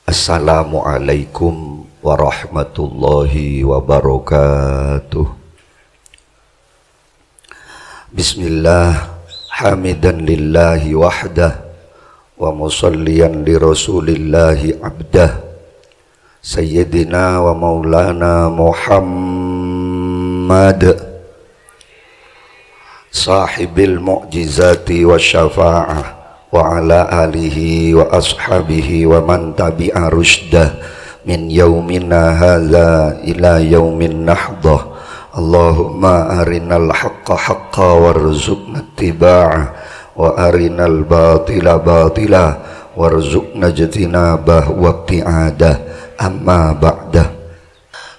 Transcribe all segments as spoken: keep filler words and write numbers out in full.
Assalamualaikum warahmatullahi wabarakatuh. Bismillah, hamidan lillahi wahdah, wa musalliyan li rasulillahi abdah, sayyidina wa maulana Muhammad, sahibil mu'jizati wa syafa'ah, wa ala alihi wa ashabihi wa man tabi'a rusydah min yaumina hadza ila yaumin nahdah. Allahumma arinal haqqa haqqa warzuqna ittiba'ah, wa arinal batila batila warzuqna ijtinabah wa ibti'adah. Amma ba'dah.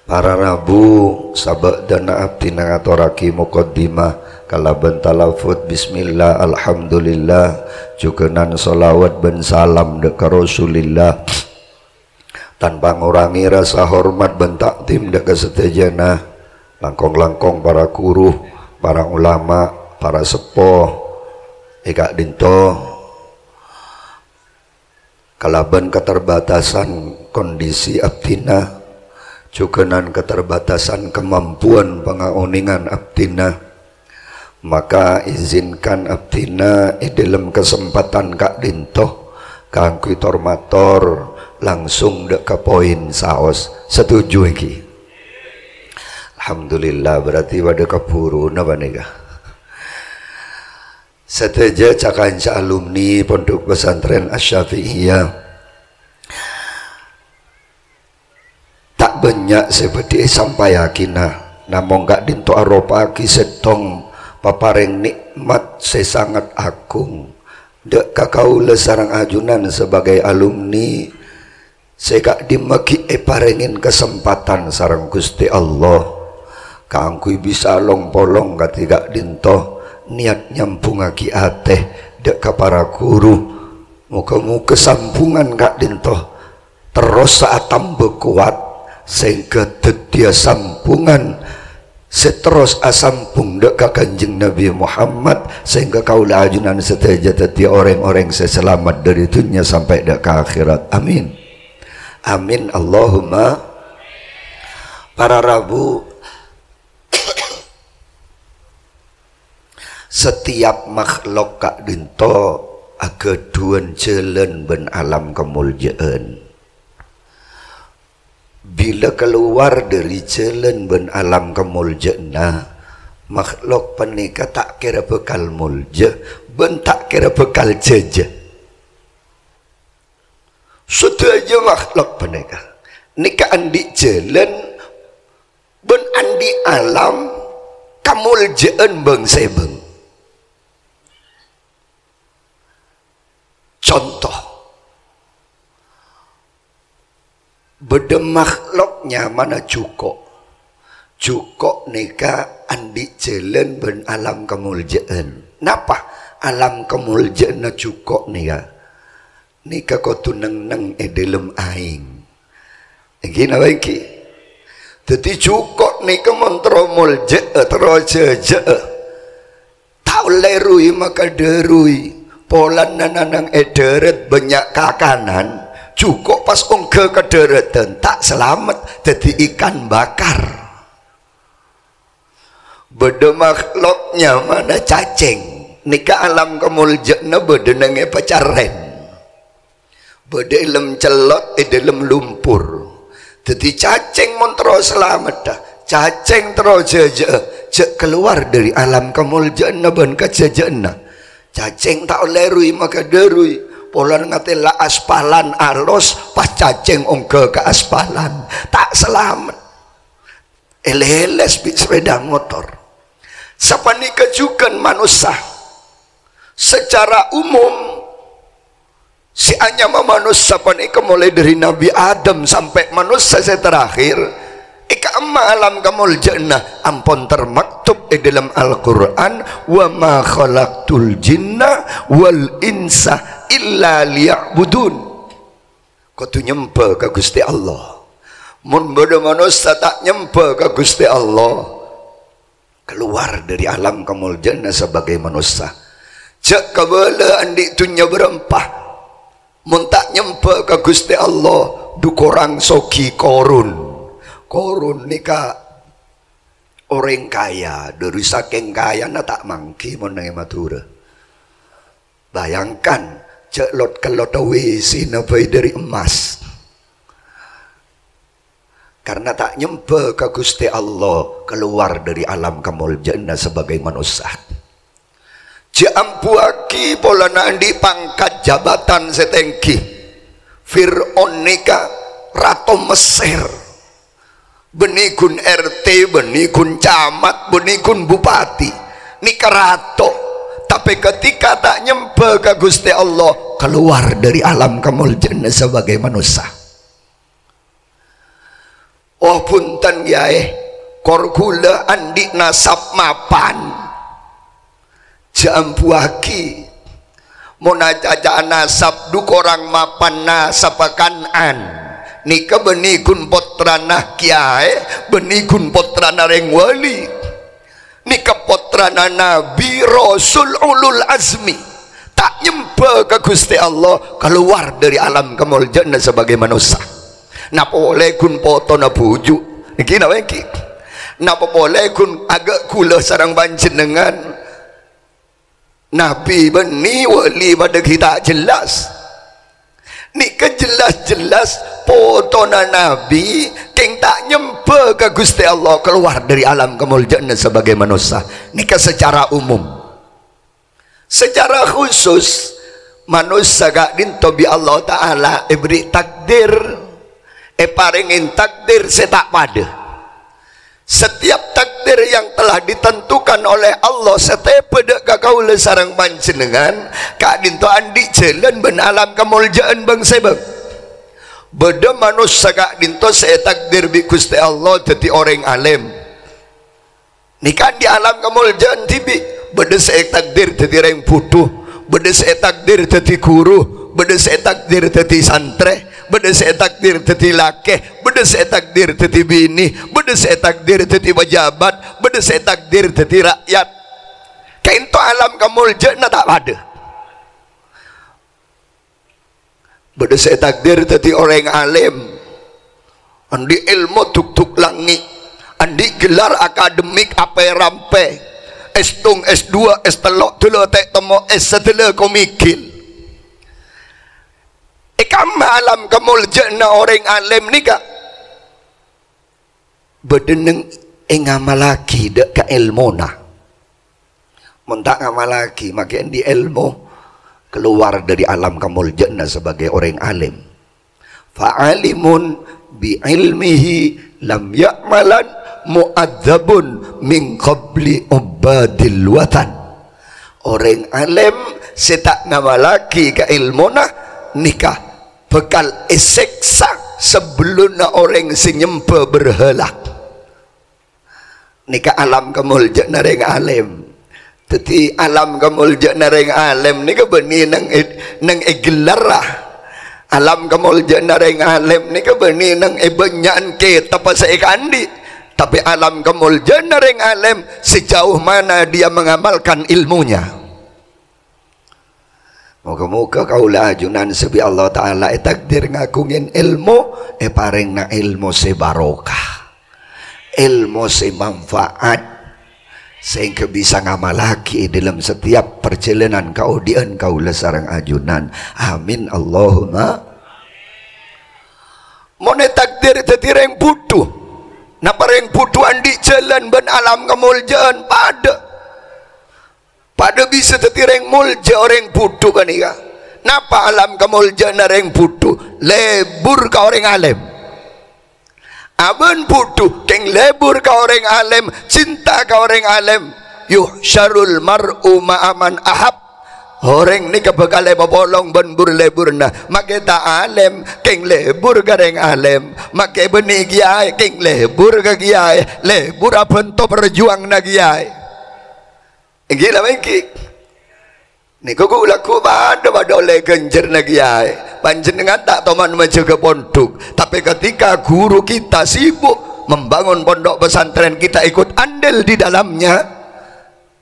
Para rabu, sabâdâna abdhina ngatorraghi mokaddimah kalabân talafut bismillah, alhamdulillah, jhughânan shalawat bân salam dâ' ka Rasulillah. Tanpa ngorangè rasa hormat bân ta'dhim dâ' ka sadhâjâna, langkong-langkong para ghuru, para ulama, para seppo è ka'dinto. Kalabân keterbatasan kondisi abdhina, jhughânan keterbatasan kemampuan pangaonèngan abdhina, maka izinkan abdhina è dâlem kasempadhân ka'dinto kaangghuy tor-mator langsung dâ' ka poin saos. Setuju ènggi? Alhamdulillah, berarti padâ kabhuruna panèka. Sadhâjâ ca-kanca alumni Pondok Pesantren Asy-Syafi'iyah, ta' bânnya' sè bhâdhi èsampayaghina, namong ka'dinto aropa'aghi sèttong paparèng nè'mat sè sanget agung dâ' ka kaulâ sareng ajunan sabagai alumni sè ka'dimma ghi' èparèngè kasempadhân sareng Ghustè Allah kaangghuy bisa long-polong kadhi ka'dinto, niyat nyambhungngaghi atè dâ' ka para ghuru. Moghâ-moghâ sambhungan ka'dinto terros atamba kowat, sehingga dhâddhiyâ sambhungan sè terros asambhung dâ' ka Kanjeng Nabi Muhammad, sehingga kaulâ ajunan sadhâjâ dhâddhiyâ orèng-orèng sè salamet dâri dhunnya sampè' dâ' ka akhèrat. Amin. Amin, Allahumma. Para rabu, setiap makhluk ka'dinto aghâdhuwân jhâlân bân alam kamoljâ'ân. Bilâ kalowar dâri jhâlân bân alam kamoljâ'ânna, makhluk panèka ta' kèra bhâkal moljâ bân ta' kèra bhâkal jhâjâ. Sadhâjâ makhluk panèka nèka andi' jhâlân bân andi' alam kamoljâ'ân bâng-sèbâng. Conto, bâdâ makhluk nyamana jhuko'. Jhuko' nèka andi' jhâlân bân alam kamoljâ'ân. Napa alam kamoljâ'ânna jhuko' nèka? Nèka kodhu neng-enneng è dâlem aèng. Ènggi napa ènggi? Dhâddhi jhuko' nèka mon terro moljâ'â, terro jhâjâ'â, ta' ollè ruy makadhâruy. Polana neng-enneng è dhârât bânnya' kakanan, jhuko' pas ongghâ ka dhârâdhân ta' salamet dhâddhi ikan bakar. Bâdâ makhluk nyamana cacèng. Nèka alam kamoljâ'ânna bâdâ neng è pacarrèn. Bâdâ è dâlem cellot, è dâlem lumpur. Dhâddhi cacèng mon terro salameddhâ, cacèng terro jhâjâ'â, jhâ' kalowar dâri alam kamoljâ'ânna bân kajhâjâ'ânna. Cacèng ta' ollè ruy makadhâruy, polana ngatèla aspalan alos, pas cacèng ongghâ ka aspalan. Ta' salamet. Èlèlès bi' sepèda motor. Sapanèka jhughân manossa. Secara umum, sè anyama manossa panèka molaè dâri Nabbhi Adam sampè' manossa sè terakhir, è ka'imma alam kamoljâ'ânna ampon termaktub è dâlem Al-Qur'an, "Wa ma khalaqtul jinna wal insa illa liya'budun." Kodhu nyembhâ ka Ghustè Allah. Mon bâdâ manossa ta' nyembhâ ka Ghustè Allah, kalowar dâri alam kamoljâ'ânna sabâgâi manossa. Jhâ' kabâlâ andi' dhunnya bârâmpa. Mon ta' nyemba ka Guste Allah, du korang sogi Korun. Korun nèka orèng kaya, dhâri sakèng kayana ta' mangghi mon neng è Madhurâ. Bayangkan, jhâ' lot-kellot W C-na bhâi dhâri emmas. Karena ta' nyemba ka Guste Allah, kalowar dhâri alam kamoljâ'ânna sabâgâi manossa. Jhâ' ambuwâghi polana andi' pangkat jabatan sè tèngghi. Fir'aun nèka rato Messer. Bânnè ghun R T, bânnè ghun camat, bânnè ghun bupati. Nèka rato. Tapè ketika ta' nyemba ka Guste Allah, kalowar dhâri alam kamoljâ'ânna sabâgâi manossa. Oh, bhunten, Kyaè, kor ghulâ andi' nasab mapan. Jhâ' ambuwâghi. Mon acaca'a nasab du korang mapan nasabbhâ Kan'an. Nèka bânnè ghun pottrana kyaè, bânnè ghun pottrana rèng wali. Nèka pottrana nabi, rasul, ulul azmi. Ta' nyemba ka Guste Allah, kalowar dhâri alam kamoljâ'ânna sabâgâi manossa. Napa polè ghun potona bhuju'? Èngghi napa èngghi? Napa polè ghun aghâ' ghulâ sareng panjhennengngan? Nabi bânnè wali padâ ghi' ta' jelas. Nèka jelas-jelas potona nabi kèng ta' nyemba ka Guste Allah, kalowar dhâri alam kamoljâ'ânna sabâgâi manossa. Nèka secara umum. Secara khusus, manossa ka'dinto bi' Allah Ta'ala èberri' takdir, èparèngè takdir sè ta' padâ. Setiap takdir yang telah ditentukan oleh Allah sè tèbâ dhâ' ka kaulâ sareng panjhennengngan, ka'dinto andi' jhâlân bân alam kamoljâ'ân bâng-sèbâng. Bâdâ manossa ka'dinto sè ètakdir bi' Guste Allah dhâddhi orèng alèm. Nèka andi' alam kamoljâ'ân dhibi'. Bâdâ sè ètakdir dhâddhi rèng bhudhu, bâdâ sè ètakdir dhâddhi ghuru, bâdâ sè ètakdir dhâddhi santrè, bâdâ sè ètakdir dhâddhi lakè, bâdâ sè ètakdir dhâddhi binè, bâdâ sè ètakdir dhâddhi pejabat, bâdâ sè ètakdir dhâddhi ra'yat. Ka'dinto alam kamoljâ'ânna ta' padâ. Bâdâ sè ètakdir dhâddhi orèng alèm, andi' èlmo dhukdhuk langngè', andi' gelar akademik apè-rampè, S tong, S dua, S tello', dulâ ta' temmo, S sadhâlâ komigil. È kamma alam kamoljâ'ânna orèng alèm nèka? Bâdâ neng èngamallaghi dhâ' ka èlmona. Mon ta' ngamallaghi, makè andi' èlmo, kalowar dhâri alam kamoljâ'ânna sabâgâi orèng alèm. "Fa'alimun bi ilmihi lam ya'malan mu'adzabun min qabli ubbadil wathan." Orèng alèm sè ta' ngamallaghi ka èlmona nèka bhâkal èsèksa sabellunna orèng sè nyembhâ berhala. Nèka alam kamoljâ'ânna rèng alèm. Dhâddhi, alam kamoljâ'ânna rèng alèm nèka bânnè neng è, neng è gelarra. Alam kamoljâ'ânna rèng alèm nèka bânnè neng è bânnya'an kètabbhâ sè èkaandi'. Tapè alam kamoljâ'ânna rèng alèm, sejauh mana dia mengamalkan ilmunya. Moga-moga kaulâ ajunan sè bi' Allah Ta'ala ètakdir ngaghungè èlmo, èparèngana èlmo sè barokah, èlmo sè manfaat, sehingga bisa ngamallaghi è dâlem setiap parjhâlânan kaodi'ân kaulâ sareng ajunan. Amin, Allahumma. Mon ètakdir dhâddhi rèng bhudhu, napa rèng bhudhu andi' jhâlân bân alam kamoljâ'ân? Padâ. Padâ bisa dhâddhi rèng moljâ orèng bhudhu ghânèka. Napa alam kamoljâ'ânna rèng bhudhu? Lebur ka orèng alèm. Abâ'na bhudhu, kèng lebur ka orèng alèm, cinta ka orèng alèm. "Yuhsyarul mar'u ma'a man ahab." Orèng nèka bhâkal èpapolong bân bur-leburrâ. Makè ta' alèm, kèng lebur ka rèng alèm. Makè bânnè kèyaè, kèng lebur ka kèyaè. Lebur abhânto parjuwânganna kèyaè. Èngghi napa èngghi? Nèko ghu-, lagghu' padâ, padâ ollè ghânjhârânna kèyaè. Panjhennengngan ta' toman majâgâ pondhuk, tapè ketika guru kita sibuk membangun pondok pesantren, kita ikut andil di dalamnya.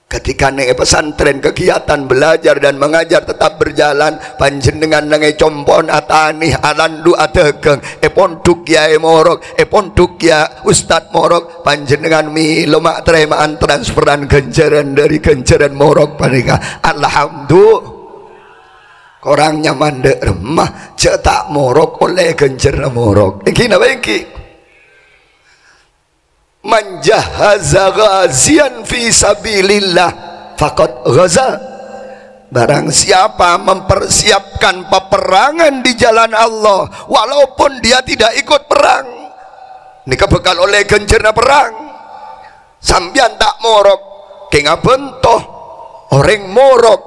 Ketika neng pesantren, kegiatan belajar dan mengajar tetap berjalan, panjhennengngan neng è compo'na atanè, alandu' adhâghâng, è pondhuk kèyaè morok, è pondhuk kèya ustad morok, panjhennengngan mèlo ma' tarèma'an transferan ghânjhârân dhâri ghânjhârân morok panèka. Alhamdulillah. Korang nyaman dâ' remma, jhâ' ta' morok ollè ghânjhârânna morok. Èngghi napa èngghi? "Man jahaza ghaziyan fi sabilillah faqad ghaza." Barang siapa mempersiapkan peperangan di jalan Allah, walaupun dia tidak ikut perang, nèka bhâkal ollè ghânjhârânna perang. Sampèyan ta' morok, kèng abhânto orèng morok.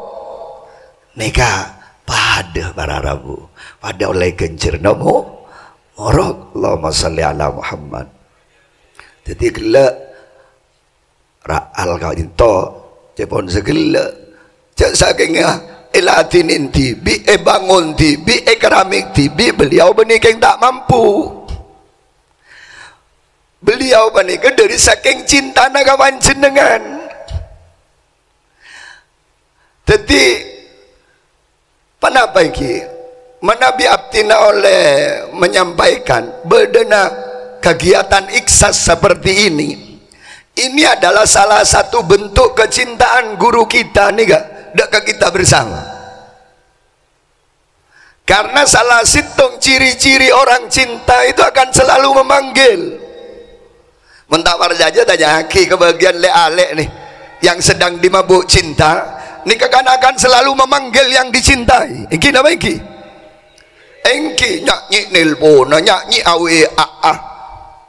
Nèka padâ para rabu, padâ ollè ghânjhârânna mo-, morok. Allahumma shalli ala Muhammad. Dhâddhi ghellâ' ra'al ka'dinto, cè' pon saghellâ'. Jhâ' sakèngnga èladhinè dhibi', èbângon dhibi', èkeramik dhibi', beliau bânnè kèng ta' mampu. Beliau panèka dhâri sakèng cintana ka panjhennengngan. Dhâddhi, ponapa èngghi? Manabi abdhina ollè menyampaikan, bâdâna kegiatan ikhlas seperti ini, ini adalah salah satu bentuk kecintaan guru kita nèka, dâ' ka kita bersama. Karena salah sèttong ciri-ciri orang cinta itu akan selalu memanggil. Mon ta' parcajâ, tanya'aghi ka bâgiyân lè'-alè' nè, yang sedang dimabuk cinta, nèka kan akan selalu memanggil yang dicintai. Èngghi napa èngghi? Èngghi, nya'-nyi' nelpona, nya'-nyi' A W A-a.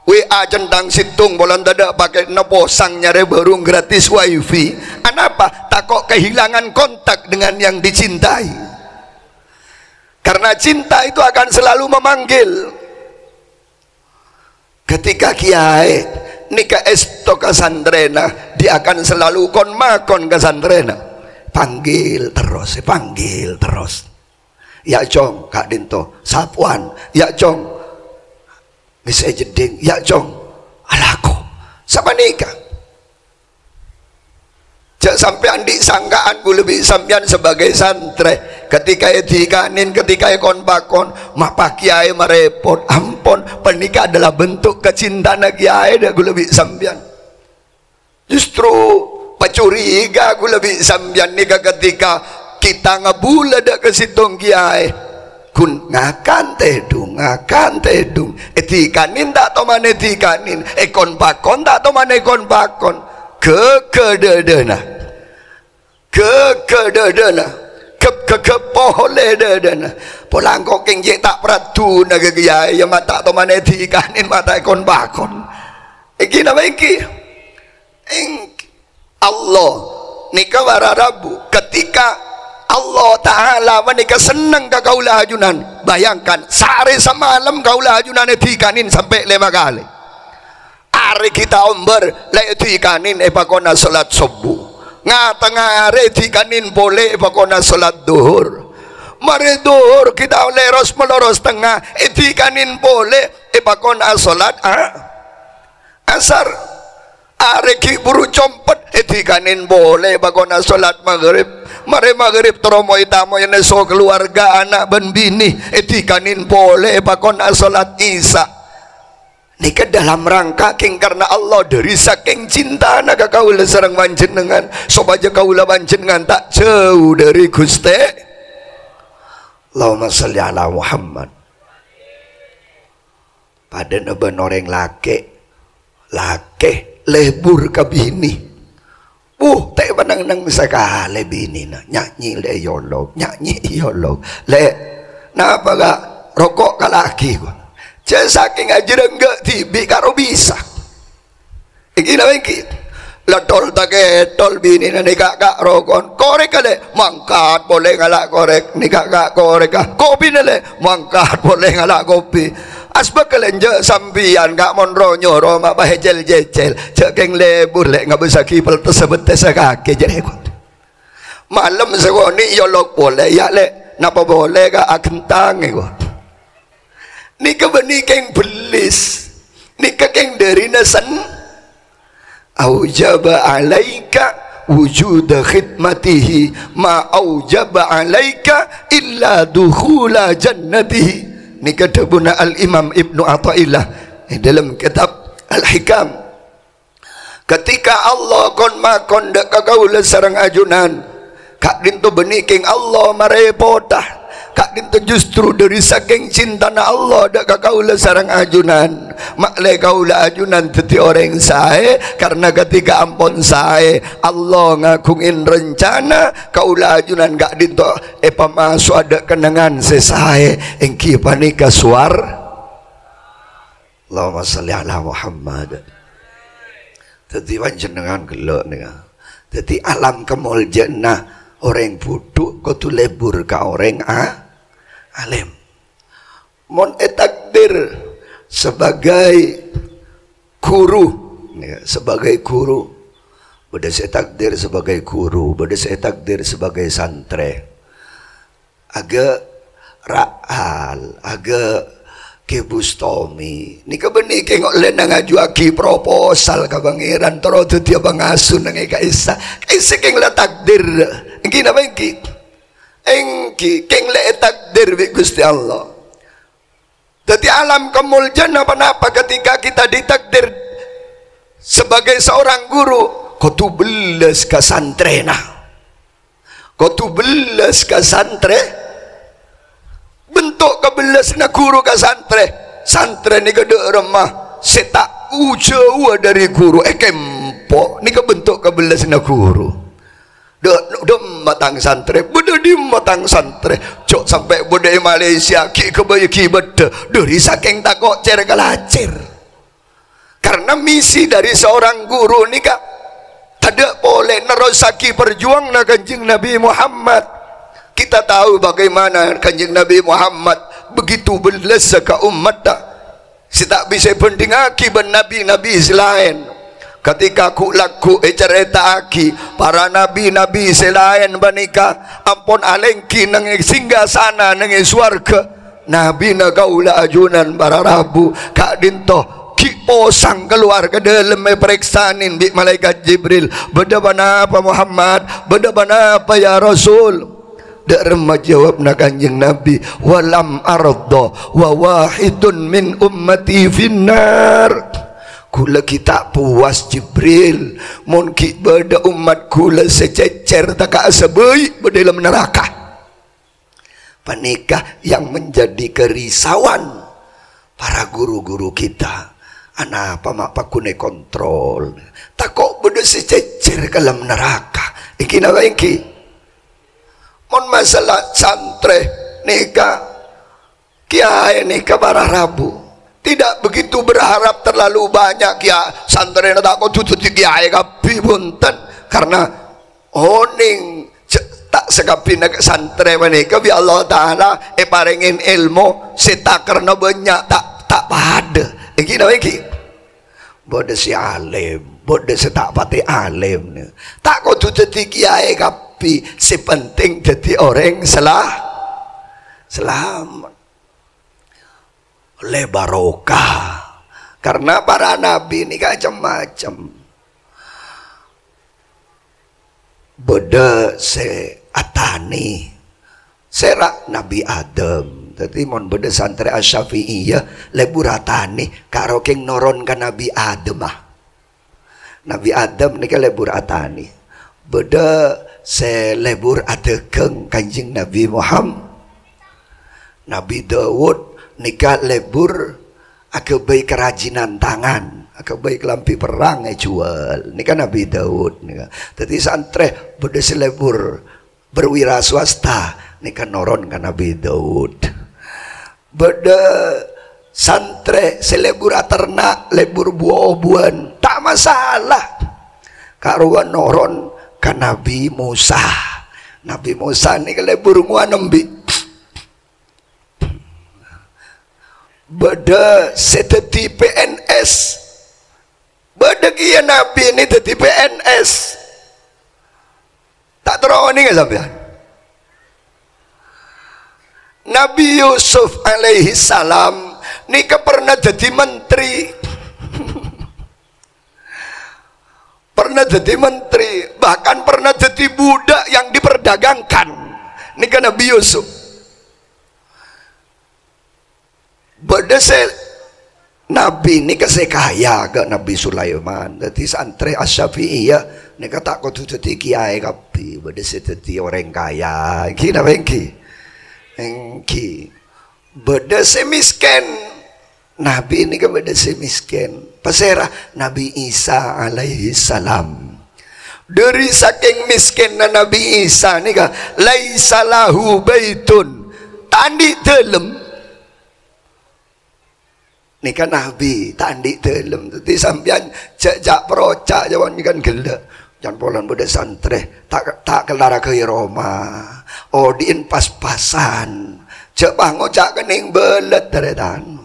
W A centang sèttong polana tadâ' pakètna, posang nyarè bârung gratis wifi. Anapa? Tako' kehilangan kontak dengan yang dicintai. Karena cinta itu akan selalu memanggil. Ketika kiai nèka èsto ka santrèna, dia akan selalu kon-makon ka santrèna. Panggil terus, panggil terus. "Ya', Cong, ka'dinto." Sapowan, "Ya', Cong, ngèssè'è jeddhing." "Ya', Cong, alako." Sapanèka. Jhâ' sampèyan andi' sangka'an kaulâ bi' sampèyan sebagai santrè. Ketika èdhikanè, ketika èkon-pakon, "Mapa kiai marèpot?" Ampon, panèka adalah bentuk kecintaanna kiai dâ' kaulâ bi' sampèyan. Justru pacuriga kaulâ bi' sampèyan nèka ketika kita ngabulâ dâ' ka sèttong kiai. Ghun ngakan tèdhung, ngakan tèdhung. Èdhikanè ta' toman èdhikanè, èkon-pakon ta' toman èkon-pakon. Ghâghâ dhâdhâna. Ghâghâ dhâdhâna. Ghep-ghâghâ polè dhâdhâna. Pola engko' kèng cè' ta' praduna ka kiai, ya ma' ta' toman èdhikanè, ma' ta' èkon-pakon. Èngghi napa èngghi? Èngghi. Allah nèka para rabu. Ketika Allah Ta'ala panèka senneng ka kaulâ ajunan, bayangkan, saarè samalem kaulâ ajunan èdhikanè sampè' lèma kalè. Arè ghi' ta' ombâr, la èdhikanè èpakona salat sobbhu. Nga-tengnga arè èdhikanè polè èpakona salat dhuhur. Marè dhuhur ghi' ta' ollè ros-meloros tengnga, èdhikanè polè èpakona salat a-, asar. Arè ghi' buru compet, èdhikanè polè èpakona salat maghrib. Marè maghrib terro moy-tamoy nèso keluarga, ana' bân binè, èdhikanè polè èpakona salat isya. Nèka dalam rangka kèng karna Allah, dhâri sakèng cintana ka kaulâ sareng panjhennengngan, sopajâ kaulâ panjhennengngan ta' jhâu dhâri Ghustè. Allahumma shalli ala Muhammad. Padâna bân orèng lakè', lakè' lebur ka binè. Wuh, ta' èpanenneng sakalè binèna. Nya'-nyi' lè' èyolok, nya'-nyi' èyolok. "Lè', napa, Ka'? Roko' kala'aghi, ko'." Jhâ' sakèng ajârângghâ dhibi' karo bisa. Èngghi napa èngghi? Lèttol ta' kèttol binèna nèka, "Ka', roko'na." "Korèk, Lè'." Mangkat polè ngala' korèk. "Nèka, Ka', korèk, Ka'." "Kopina, Lè'." Mangkat polè ngala' kopi. Asbâk, Lè', jhâ' sampèyan, Ka', mon ro-nyoro ma' pahècèl-cècèl. Jhâ' kèng lebur, Lè', ngabâssaghi peltessa-bettessa kakè, jârèya, ko'. Malem sakonè' èyolok polè, ya, Lè'. Napa polè, Ka', aghentang, ko'. Nèka bânnè kèng bellis. Nèka kèng dhârina sen-, "Aujaba alaika wujuda khidmatihi ma aujaba alaika illa dukhula jannatihi. Nèka dhâbuna Al-Imam Ibnu Athaillah è dâlem kitab Al-Hikam. Ketika Allah kon-makon dâ' ka kaulâ sareng ajunan, ka'dinto bânnè kèng Allah marèpota. Ka'dinto justru dâri sakèng cintana Allah dâ' ka kaulâ sareng ajunan, ma'lè kaulâ ajunan dhâddhi orèng saè, karna ketika ampon saè, Allah ngaghungè rencana kaulâ ajunan ka'dinto èpamaso'a dâ' kennengngan sè saè, èngghi panèka suwar-, Allahumma shalli ala Muhammad. Dhâddhi panjhennengngan ghellâ' nèka. Dhâddhi alam kamoljâ'ânna orèng budhu kodhu lebur ka orèng a-, alim. Mon ètakdir sebagai guru, ya, sebagai guru, bâdâ sè ètakdir sebagai guru, bâdâ sè ètakdir sebagai santrè. Aghâ' Ra'al, aghâ' Kè Bustomi. Nèka bânnè kèng ollèna ngajuwaghi proposal ka Pangèran, terro dhâddhiyâ pangasuh neng è ka'issa'. Ka'issa' kèng la takdir. Èngghi napa èngghi? Èngghi, kèng la ètakdir bi' Ghustè Allah. Dhâddhi alam kamoljâ'ân pa-napa ketika kita ditakdir sebagai seorang guru, kodhu bellas ka santrèna. Kodhu bellas ka santrè. Bentuk kabellasna guru ka santrè. Santrè nèka dâ' remma sè ta' u-, jhâuwâ dâri guru, èkempo. Nèka bentuk kabellasna guru. Dâ-, dâ' dimma tang santrè, bâdâ dimma tang santrè. Jhâ' sampè' bâdâ è Malaysia, ghi' ghâbây ghi' bâdâ. Dâri sakèng tako' cèr-kalacèr. Karena misi dari seorang guru nèka tadâ' polè nerrossaghi perjuanganna Kanjeng Nabi Muhammad. Kita tahu bagaimana Kanjeng Nabi Muhammad begitu bellassa ka ommatta. Sè ta' bisa èbhândhingngaghi bân nabi-nabi sè laèn. Ketika ghu'-lagghu' ècarèta'aghi, para nabi-nabi sè laèn panèka ampon alèngghi neng è singgasana neng è sowarghâ. Nabina kaulâ ajunan para rabu ka'dinto ghi' posang kalowar ka dâlem èparèksanè bi' malaèkat Jibril. Bâdâ ponapa, Muhammad? Bâdâ ponapa, ya Rasul? Dâ' remma jâwâbbhâ Kanjeng Nabi, "Walam ardha wa wahidun min ummati finnar." Ghulâ ghi' ta' puas, Jibril, mon ghi' bâdâ ommat ghulâ sè cècèr ta' ka-, sè bhâi bâdâ è dâlem naraka. Panèka yang menjadi kerisauan para guru-guru kita. Anapa ma' pagghun èkontrol? Tako' bâdâ sè cècèr ka dâlem naraka. Èngghi napa èngghi? Mon masalah santrè nèka, kiyaè nèka para rabu. Tidak begitu berharap terlalu banyak, kiya-, santrèna ta' kodhu dhâddhi kiyaè kabbhi, bhunten. Karena onèng ce-, ta' sakabbhiyânna santrè panèka bi' Allah Ta'ala èparèngè èlmo sè takerna bânnya', ta', ta' padâ. Èngghi napa èngghi? Bâdâ sè alim, bâdâ sè ta' patè alim. Ta' kodhu dhâddhi kiyaè kabbhi, sè penting dhâddhi orèng sela-, selamet. Ollè barokah. Karena para nabi nèka cem-macem. Bâdâ sè atanè, sèra Nabi Adam. Dhâddhi, mon bâdâ santrè Asy-Syafi'iyah, lebur atanè, karo kèng noron ka Nabi Adam, ah. Nabi Adam nèka lebur atanè. Bâdâ sè lebur adhâghâng Kanjeng Nabi Muhammad. Nabi Daud nèka lebur aghâbây kerajinan tangan, aghâbây kalambhi perrang èjhuwâl. Nèka Nabi Daud nèka. Dhâddhi santrè bâdâ sè lebur berwira swasta nèka noron ka Nabi Daud. Bâdâ santrè sè lebur aterna', lebur bu-obuwân, ta' masalah. Karowa noron ka Nabi Musa. Nabi Musa nèka lebur ngowa nembi. Bâdâ sè dhâddhi P N S. Bâdâ kèya nabi nè dhâddhi P N S. Ta' terro onènga sampèyan? Nabi Yusuf alaihi salam nèka pernah dhâddhi menteri. Pernah Daddi menteri, bahkan pernah daddi budak yang diperdagangkan. Nèka Nabi Yusuf. Bâdâ sè nabi nèka sè kaya ka Nabi Sulaiman. Daddi santrè Asy-Syafi'iyah nèka ta' kodhu daddi kiyaè kabbhi. Bâdâ sè daddi orèng kaya. Èngghi napa èngghi? Èngghi. Bâdâ sè mèskèn. Nabi nèka bâdâ sè mèskèn. Pasèra? Nabi Isa alaihi salam. Dhâri sakèng mèskènna Nabi Isa nèka, "Laisa lahu baitun." Ta' andi' dâlem. Nèka Nabi, ta' andi' dâlem. Daddi sampèyan jhâ', jhâ' proca', jhâ' kan ghellâ'. Can polana bâdâ santrè, ta', ta' kellar aghâbây roma. Odi'in pas-pasan. Jhâ' pas ngoca' kennèng bâlât, tarètan.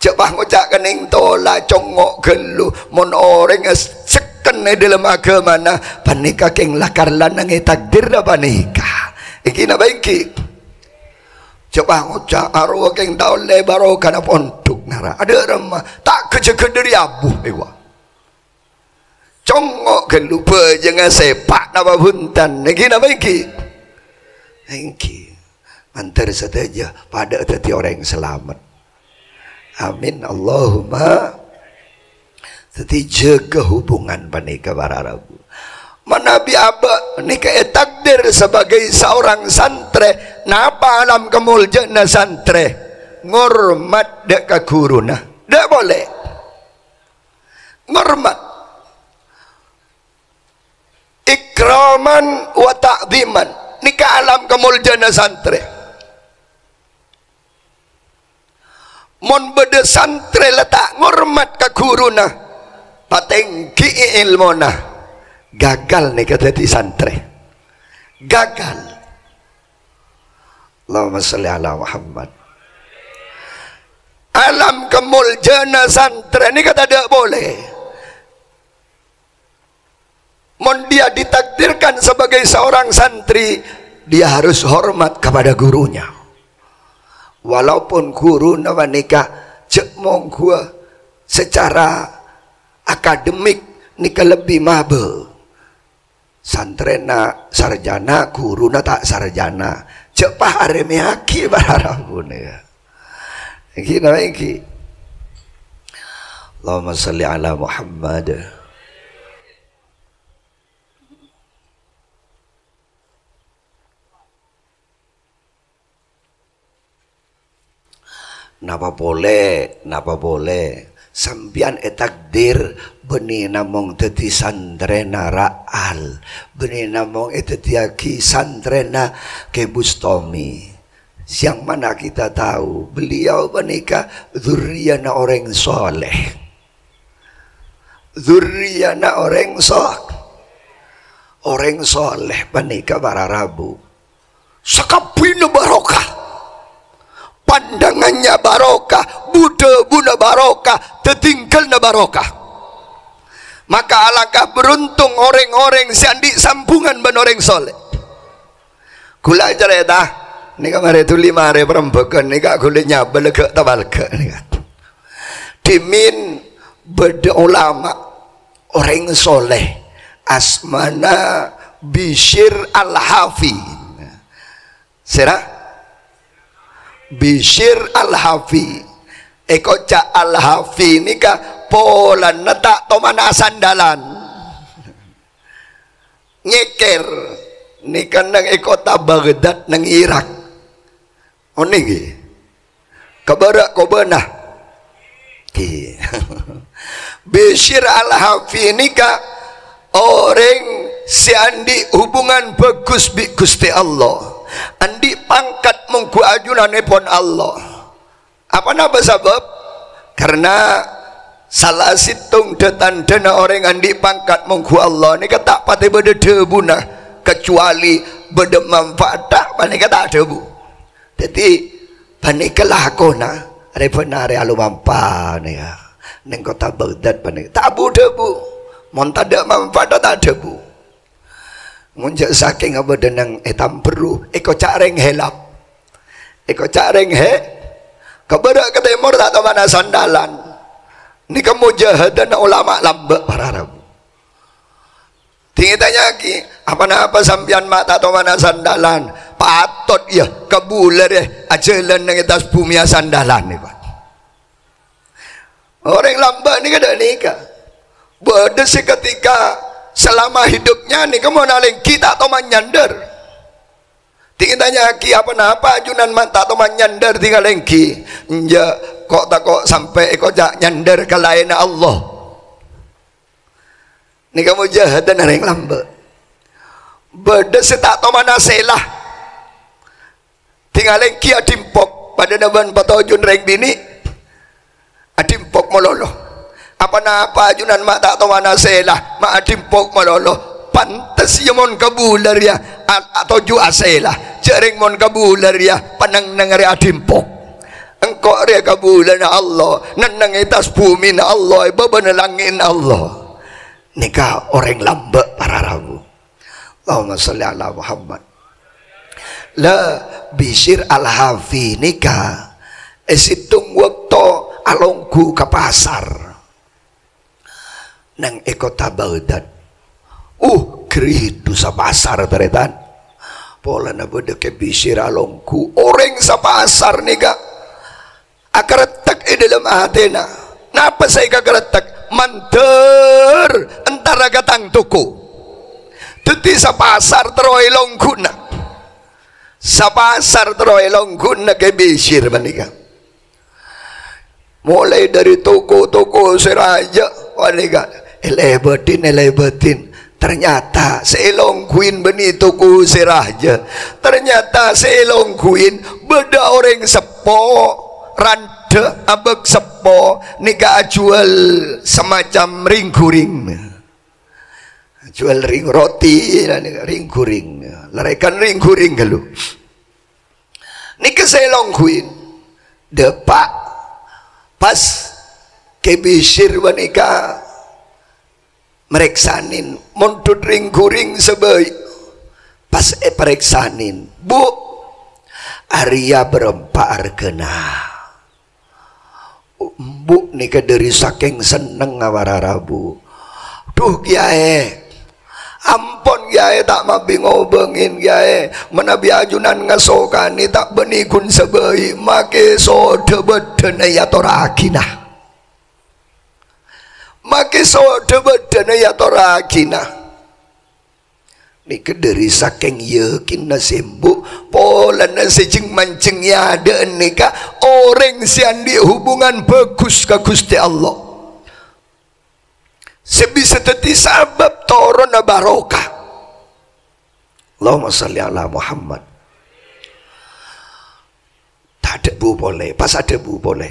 Jhâ' pas ngoca' kennèng tola, congngo' ghâllu. Mon orèng sekken è dâlem aghâmana, panèka kèng lakar lanang ètakdirra panèka. Èngghi napa èngghi? Jhâ' pas ngoca' arowa kèng ta' ollè barokana pondhuk nara. Adâ' remma, ta' ghâjâghâ dhâri abu, èwa. Congngo' ghâllu bhâjângnga sèpa' napa bhunten. Èngghi napa èngghi? Èngghi. Mandhâr sadhâjâ padâ daddi orèng salamet. Amin. Allahumma. Daddi jâgâ hubungan panèka para rabu. Manabi abâ' nèka ètakdir sebagai seorang santrè, napa alam kamoljâ'ânna santrè? Ngormat dâ' ka ghuruna. Dâ' polè. Ngormat. Ikraman wa ta'dhiman. Nèka alam kamoljâ'ânna santrè. Mon bâdâ santrè la ta' ngormat ka ghuruna, patènggi'i èlmona, gagal nèka daddi santrè. Gagal. Allahumma shalli ala Muhammad. Alam kamoljâ'ânna santrè nèka tadâ' polè. Mon dia ditakdirkan sebagai seorang santri, dia harus hormat kepada gurunya. Walaupun guruna panèka jhâ' mongghuwâ secara akademik nèka lebbi mabâ. Santrèna sarjana, guruna ta' sarjana. Jhâ' pas arèmèyaghi para rabuna, ya. Èngghi napa èngghi? Allahumma shalli ala Muhammad. Napa polè, napa polè, sampèyan ètakdir bânnè namong daddi santrèna Ra'al, bânnè namong èdaddiyyâghi santrèna Kè Bustomi. Yang mana kita tahu, beliau panèka dzurriyyana orèng sholeh. Dzurriyyana orèng so-, orèng sholeh panèka para rabu. Sakabbhiyânna barokah. Pandangannya barokah, bu-dhâbuna barokah, tadinggalna barokah. Maka alangkah beruntung orèng-orèng sè andi' sambungan bân orèng sholeh. Kaulâ carèta, nèka marè dhuli marè parembhâghân nèka kaulâ nyabâ lega' tapalga' nèka. Dhimèn bâdâ ulama, orèng sholeh, asmana Bisyir Al-Hafi. Sèra? Bisyir Al-Hafi. Èkoca' Al-Hafi nèka polana ta' tomana asandhâlân. Nyèkèr nèka neng è kottha Baghdad neng Irak. Onèng ghi? Ka bârâ' kobâna. Ghi. Bisyir Al-Hafi nèka orèng sè andi' hubungan bhâghus bi' Ghustè Allah. Andi' pangkat mongghu ajunanèpon Allah. Apa napa sabâb? Karena sala sèttong dâ-tandhâna orèng andi' pangkat mongghu Allah nèka ta' patè bâdâ dhâbuna, kecuali bâdâ manfaatta panèka ta' dhâbu. Dhâddhi, panèka lakona rè-bânarè alomampa nèka. Neng kottha Baghdad panèka ta' bu-dhâbu. Mon tadâ' manfaatta ta' dhâbu. Mon jhâ' sakèng abâdâ neng è Tamberru, èkoca' rèng Helap. Èkoca' rèng He-, ka bârâ' ka tèmor ta' tomana asandhâlân. Nèka mojahadana ulama lambâ' para rabu. Ding ètanya'aghi, "Apa-napa sampèyan ma' ta' tomana sandalan?" Patot, iyâ, kabulâ rè ajhâlân neng è attas bhumè asandalan, nèko. Orèng lambâ' nèka dâ' nèka. Bâdâ sè ketika selama hidupnya nèka mon alèngghi ta' toman nyandâr. Ding ètanya'aghi, "Apa-napa ajunan ma' ta' toman nyandâr ding alèngghi?" "Enjâ', ko'-tako' sampè' èkoca' nyandâr ka laènna Allah." Nèka mojâhadhâna rèng lambâ'. Bâdâ sè ta' tomana sèla. Ding alèngghi adhimpok, padâna bân patojun rèng binè'. Adhimpok malolo. "Apa-napa ajunan ma' ta' tomana sèla, ma' adhimpok malolo?" Pantes, iyâ, mon kabulâ rèya a-, atoju' asèla. Jhâ' rèng mon kabulâ rèya pannengneng rè adhimpok. Engko' rèya kabulâna Allah, nenneng è attas bhumèna Allah, è bâbâna langngè'na Allah. Nèka orèng lambâ', para rabu. Allahumma shalli ala Muhammad. La, Bishr Al-Hafi nèka è sèttong bâkto alongghu ka pasar neng è kottha Baghdad. Uh, ghâridhu sapasar, tarètan. Polana bâdâ Kè Bishr alongghu. Orèng sapasar nèka akarettek è dâlem atèna. Napa sè èkakerettek? Mandhâr entara ka tang toko. Dhâddhi sapasar terro è longghuna. Sapasar terro è longghuna Kè Bishr panèka. Molaè dâri toko-toko sè rajâ panèka, èlèbâdhin, èlèbâdhin. Ternyata sè èlongghuin bânnè toko sè rajâ. Ternyata sè èlongghuin bâdâ orèng seppo, randhâ abâk seppo, nèka ajhuwâl samacam ring-ghuring. Ajhuwâl ring roti, ring-ghuring. Larèkan ring-ghuring ghâllu. Nèka sè èlongghuin. Dâpa'. Pas Kè Bishr panèka marèksanè, mondhut ring-ghuring sè bâi'. Pas èparèksanè, "Bu, arèya bârâmpa arghâna?" Embu' nèka dâri sakèng sennengnga, para rabu. "Dhu, Kèyaè, ampon, Kèyaè, ta' mabi ngobângè, Kèyaè. Manabi ajunan ngasokanè, ta' bânnè ghun sè bâi', makè sodhâ bâddhâna èatorraghina. Makè sodhâ bâddhâna èatorraghina." Nèka dâri sakèng yakinna sè embu', polana sè jeng-manjeng è adâ'na nèka orèng sè andi' hubungan bhâghus ka Ghustè Allah, sè bisa dhâddhi sabâb toronna barokah. Allahumma shalli ala Muhammad. Tadhâbu polè, pas adhâbu polè,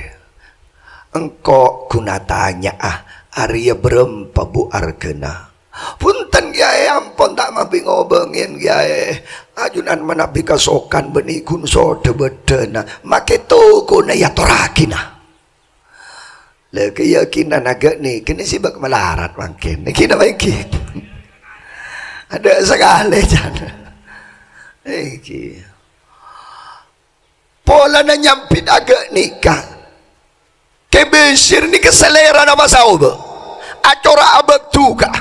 "Engko' ghun atanya'a, arèya bârâmpa, Bu, arghâna?" "Bhunten, Kèyaè, ampon ta' mabi ngobângè, Kèyaè. Ajunan manabi kasokan bânnè ghun sodhâ bâddhâna, makè tokona èatorraghina." Lah, kayakinan aghâ' nèka nè sè bâk malarat mangkèn. Nèka napa ènggi? Adâ' sakalè, can. Ènggi. Polana nyambit aghâ' nèka. Kè Bishr nèka salèrana pas aobâ. Acora' abâk duka.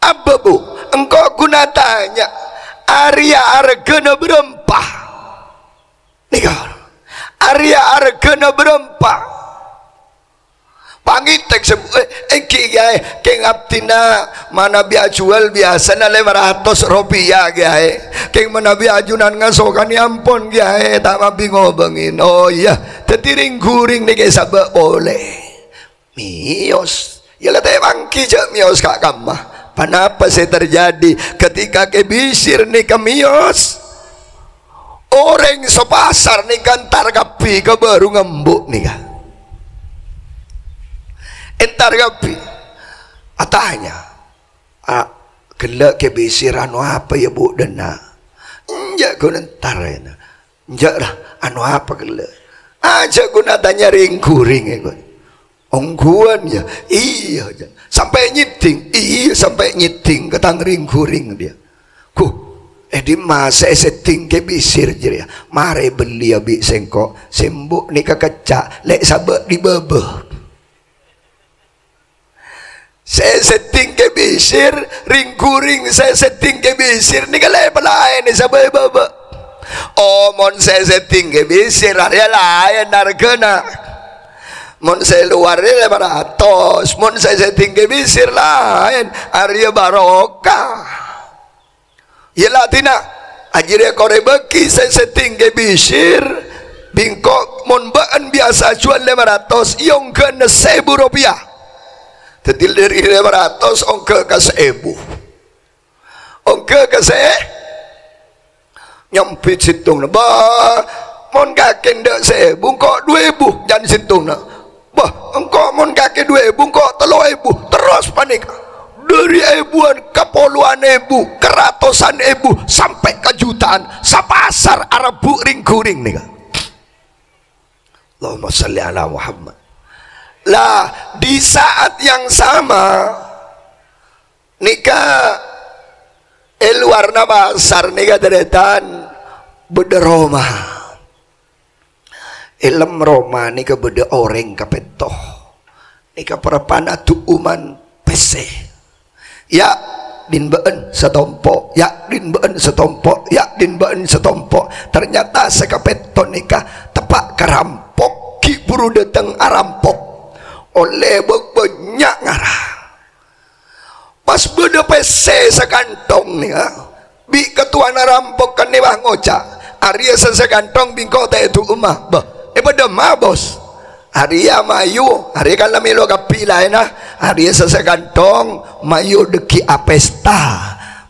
"Abba, Bu, engko' ghun atanya, arèya arghâna bârâmpa?" Nèka, "Arèya arghâna bârâmpa?" Pangètèk sè, "Eh, ènggi, Kèyaè, kèng abdhina manabi ajhuwâl biyasana lèma ratos ropèya, Kèyaè. Kèng manabi ajunan ngasokanè, ampon, Kèyaè, ta' mabi ngobângè." "Oh, iyâ, dhâddhi ring-ghuring nèka sabâ' polè." Mèyos. Yâ la ta' èpangghi jhâ' mèyos ka kamma. Ponapa sè terjadi ketika Kè Bishr nèka mèyos? Orèng sapasar nèka entar kabbhi ka bârungnga embu' nèka. Entar kabbhi. Atanya. "A, ghellâ' Kè Bishr, anu apa, yâ, Bu, dânna'?" "Enjâ' ghun entar, yâ." "Enjâ', ra, anu apa ghellâ'?" "Ajâ' ghun atanya ring-ghuring, yâ, ghun." "Ongghuwân, yâ?" "Iyâ, jâ." "Sampè' nyèddhing?" "Iyâ, sampè' nyèddhing ka tang ring-ghuring, dhiyâ." "Ghu, è dimma sè èsèddhing Kè Bishr jârèya?" "Marè belliyâ bi' sèngko', sè embu' nèka kècca', lè' sabâ' è bâbâ." Sè èsèddhing Kè Bisir, rèng-ghurèng sè èsèddhing Kè Bisir nèka lè-, palaèn sabâ' bâbâ. Oh, mon sè èsèddhing Kè Bisir, arèya laèn arghâna. Mon sè lowar rè lèma ratos, mon sè èsèddhing Kè Bisir laèn, arèya barokah. Iyâ la dina, ajâriyâ korè bâgi sè èsèddhing Kè Bisir, bi' engko' mon bâ'ân biyasa jhuwâl lèma ratos, iyâ ongghâna sèbu ropèya. Dhâddhi dhâri lèma ratos ongghâ ka sèbu. Ongghâ ka sè-, nyambit sèttong. Bâh, mon kakè endâ' sèbu, engko' du èbu, jân sèttongnga. Bâh, engko' mon kakè du èbu, engko' tello èbu. Terros panèka. Dhâri èbuwân ka polowan èbu, ka ratosan èbu, sampè' ka juta'an. Sapasar arebbhu' rèng-ghurèng nèka. Allahumma shalli ala Muhammad. Lah, di saat yang sama, nèka è lowarra pasar nèka tarètan bâdâ roma. È lem roma nèka bâdâ orèng kapètto. Nèka parappa'na du'uman pèssè. Ya', dhin bâ'ân satompo', ya', dhin bâ'ân satompo', ya', dhin bâ'ân satompo'. Ternyata sè kapètto nèka teppa' ka rampok, ghi' bhuru dâteng arampok. Ollè bâ-, bânnya' ngara. Pas bâdâ pèssè sakantong nèka, bi' katowana rampok ka'dinto ngoca', "Arèya sè sakantong bi' engko' ta' èdu'uma." Bâh, èpadâ ma, Bos? Arèya mayu, arèya kan la mèlo kabbhi laènna. Arèya sè sakantong mayu dhâggi' apèsta.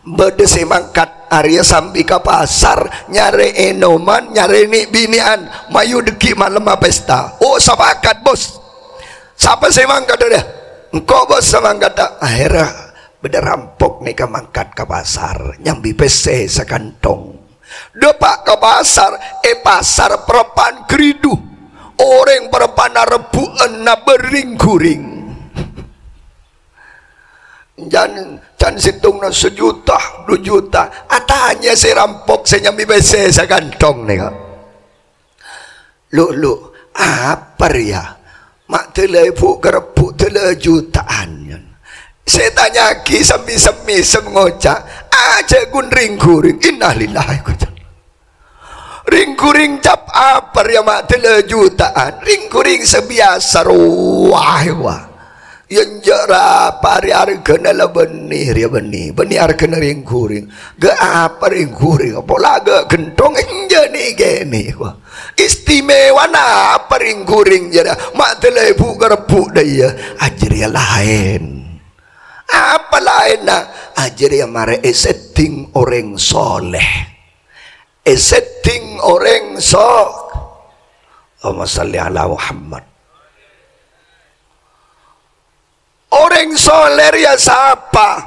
Bâdâ sè mangkat arèya sambi ka pasar, nyarè ènoman, nyarè nè'-binè'an, mayu dhâggi' malem apèsta. Oh, sapakat, Bos. Sapa sè mangkat, arèya? Engko', Bos, sè mangkat, ta'? Aherra bâdâ rampok nèka mangkat ka pasar, nyambi pèssè sakantong. Dâpa' ka pasar, è pasar parappa'na ghâridhu. Orèng parappa'na rebbhu'ân nabâ' rèng-ghurèng. Jân, jân sèttongnga sajuta, du juta. Atanya sè rampok sè nyambi pèssè sakantong nèka. "Lu', lu', apa rèya? Ma' dâlâ èbu' ka rebbhu' dâlâ juta'an, yâ." Sè ètanya'aghi sambi sem-mèsem ngoca', "Ajâ ghun rèng-ghurèng." Innalillahi, ngoca'. "Rèng-ghurèng cap apa rèya ma' dâlâ juta'an? Rèng-ghurèng sè biyasa rowa, wa." Yâ, enjâ' ra, pa-, arè arghâna la bânnè, rèya bânnè. Bânnè arghâna rèng-ghurèng. Ghâ' apa rèng-ghurèng? Pola ghâ' ghânthong, enjâ' nè-, kènè', wa. Istimewana apa rèng-ghurèng jârèya? Ma' dâlâ èbu' ka rebbhu' dâ' iyâ. Ajârèya laèn. Apa laènna? Ajârèya marè èsèddhing orèng soleh. Èsèddhing orèng so-, Allahumma shalli ala Muhammad. Orèng soleh rèya sapa?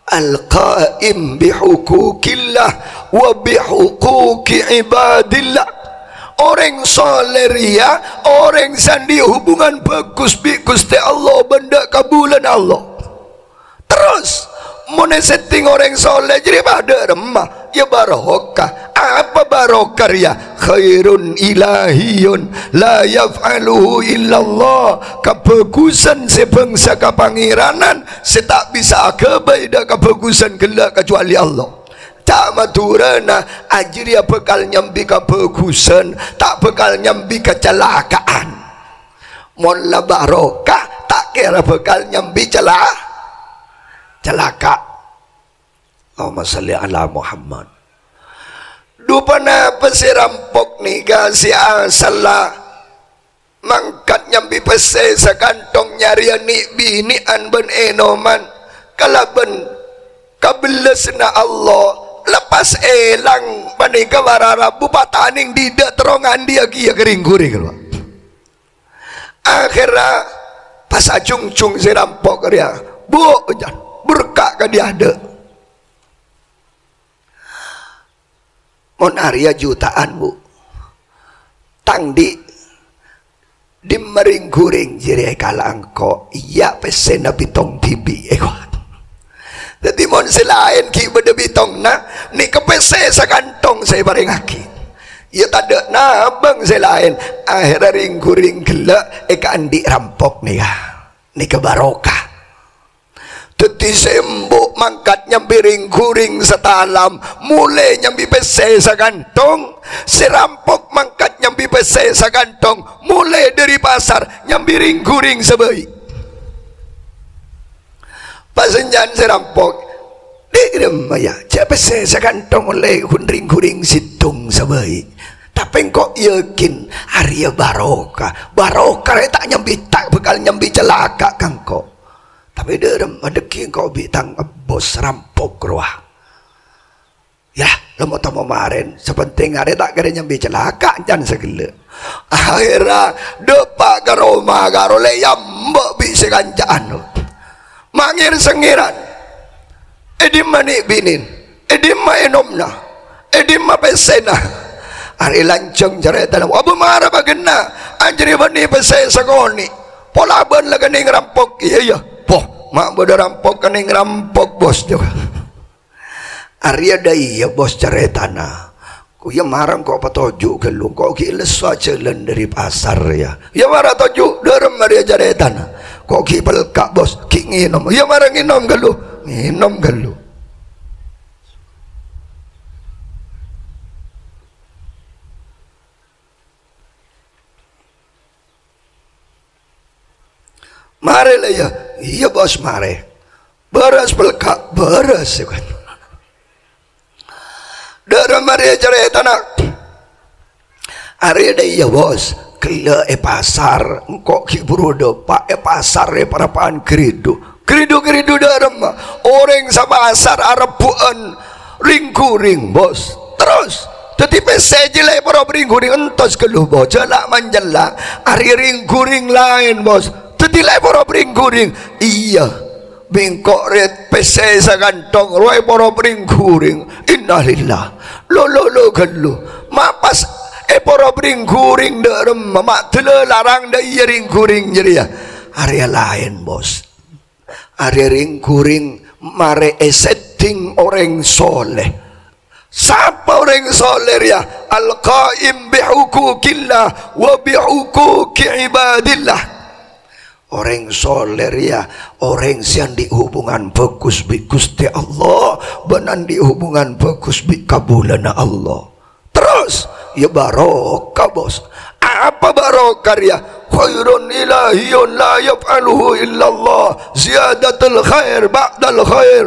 Al-qaim bihuquqillah wa bihuquqi ibadillah. Orèng soleh rèya orèng sè andi' hubungan bhâghus bi' Ghustè Allah bân dâ' kabulâna Allah. Terros, mon èsèddhing orèng soleh jârèya padâ remma, yâ barokah. Apa barokah rèya? Khairun ilahiyun la yaf'aluhu illallah. Kabhâghusân sè bhângsa kapangèranan sè ta' bisa aghâbây dâ' kabhâghusân ghellâ' kajhâbhâna Allah. Ca' Madhurâna, ajârèya bhâkal nyambi kabhâghusân, ta' bhâkal nyambi kacalaka'an. Mon la barokah, ta' kèra bhâkal nyambi cala-, calaka'. Allahumma shalli ala Muhammad. Dhu ponapa sè rampok nèka sè asalla mangkat nyambi pèssè sakantong nyarèya nè'-binè'an bân ènoman kalabân kabellassanna Allah, lepas èlang panèka para rabu patanèng dhidhâ' terro ngandi'âghi ka rèng-ghurèng, Pak. Akhèrra pas ajhungjhung sè rampok rèya, "Bu'," ocan, "berka' ka dhi-adâ'." Mon arèya juta'an, Bu'. Tang dhi', dimma rèng-ghurèng jârèya èkala' engko', iyâ pèssèna bitong dhibi', èkowa. Dhâddhi mon sè laèn ghi' bâdâ bitongnga, nèka pèssè sakantong sè èparèngaghi. Iyâ tadâ' nabâng sè laèn, akhèrra rèng-ghurèng ghellâ' èkaandi' rampok nèka. Nèka barokah. Dhâddhi sè embu' mangkat nyambi rèng-ghurèng satalam, molè nyambi pèssè sakanthong. Sè rampok mangkat nyambi pèssè sakanthong, molè dhâri pasar nyambi rèng-ghurèng sabâi'. Pas saèngghâna sè rampok, "Dhi' remma, yâ, jhâ' pèssè sakanthong ollè ghun rèng-ghurèng sèttong sabâi'. Tapè engko' yakin arèya barokah. Barokah rè ta' nyambi, ta' bhâkal nyambi calaka' ka engko'." Tapè dhâremma dhâggi' engko' bi' tang bos rampok rowa. Yâ, la mo-, ta' mo marèn, sè pentèng arè ta' kèra nyambi calaka' can saghellâ'. Akhèrra dâpa' ka roma, karo lè èamba' bi' sè kanca'an. Mangèr-sangèran. È dimma nè'-binèn? È dimma ènomna? È dimma pèssèna? Arè lanjhâng carètana, "Abu mara bâghenna, anjâriyâ bânnè pèssè sakonè'. Pola bâ'na la kennèng rampok." "Iyâ, iyâ." "Poh, ma' bâdâ rampok kennèng rampok, Bos." Arèya dâ' iyâ, Bos, carètana. Ko' iyâ mara engko' patoju' ghâllu, engko' ghi' lesso ajhâlân dhâri pasar, yâ. Iyâ mara toju', dhâremma rèya carètana. Ko' ghi' pelka', Bos, ghi' ngènom. Iyâ mara ngènom ghâllu, ngènom ghâllu. "Marè la, yâ." "Iyâ, Bos, marè." "Bârâs pelka'?" "Bârâs," yâ kan. Dhâremma rèya carètana. Arèya dâ' iyâ, Bos, ghellâ' è pasar, engko' ghi' buru dâpa' è pasar è parappa'na ghâridhu. Ghâridhu-ghâridhu dhâremma, orèng sapasar arebbhu'ân rèng-ghurèng, Bos. Terros, dhâddhi pèssè jiyâ la èparop rèng-ghurèng, entos ghâllu, Bos. Jhâ' la-manjâlla, arèya rèng-ghurèng laèn, Bos. Dhâddhi la èparop rèng-ghurèng. Iyâ, bi' engko' rè pèssè sakanthong rowa èparop rèng-ghurèng. Innalillah. Lo, lo, lo, ghâllu. Ma' pas èparop rèng-ghurèng dhâremma, ma' dâlla larang dâ' iyâ rèng-ghurèng jârèya. Arèya laèn, Bos. Arèya rèng-ghurèng marè èsedding orèng soleh. Sapa orèng soleh rèya? Al-qaim bihuquqillah wa bihuquqi ibadillah. Orèng soleh rèya orèng sè andi' hubungan bhâghus bi' Ghustè Allah, bân andi' hubungan bhâghus bi' kabulâna Allah. Terros, iyâ barokah, Bos. Apa barokah rèya? Khairun ilahiyyun la yaf'aluhu illallah. Ziyadatul khair ba'dal khair.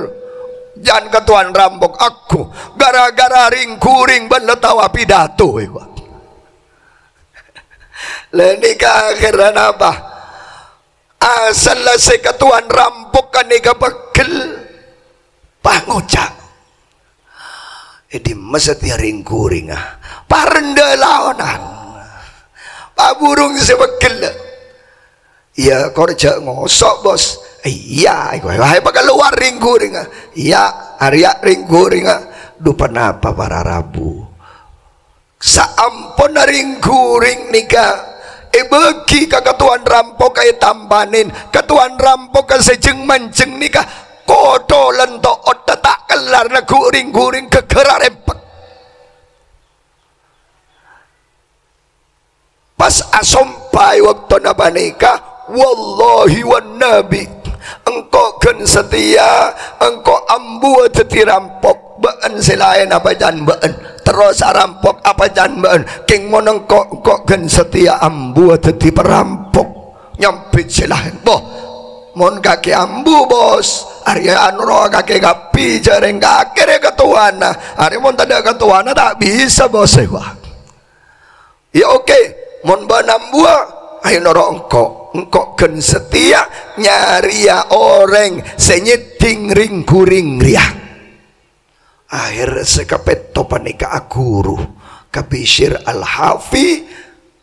Jhân katowan rampok aku gara-gara rèng-ghurèng bân la tao apidato, èwa. La nèka akhèrra napa? Asalla sè katowan rampok ghânèka pegghel, pangoca'. È dimma satèya rèng-ghurèngnga? Parendâ laonan. Paburung sè pegghel. Iyâ, kor jhâ' ngoso', Bos. Iyâ, èko, wahai pakalowar rèng-ghurèngnga. Iyâ, arèya rèng-ghurèngnga. Dhu ponapa para rabu? Saamponna rèng-ghurèng nèka èbâgi ka katowan rampokka ètampanè, katowan rampokka sè jhâng-manjhâng nèka kotholan to'otta ta' kellar neggu' rèng-ghurèng ghâghârâ rèmpek. Pas asompa è bâktona panèka, "Wallahi wan Nabi, engko' ghân satèya, engko' ambuwâ dhâddhi rampok." Bâ'ân sè laèn apa can bâ'ân? Terros arampok apa can bâ'ân? Kèng mon engko', engko' ghân satèya ambuwâ dhâddhi parampok. Nyambit sè laèn. Boh, mon kakè ambu, Bos, arèya anu rowa kakè kabbhi, jhâ' rèng kakè rè katowana. Arèya mon tadâ' katowana ta' bisa, Bos, èwa. Iyâ, oke, mon bâ'na ambuwâ, ayo noro' engko'. Engko' ghân satèya nyarèya orèng sè nyèddhing rèng-ghurèng rèya. Akhèr sè kapètto panèka aghuru ka Bishr Al-Hafi.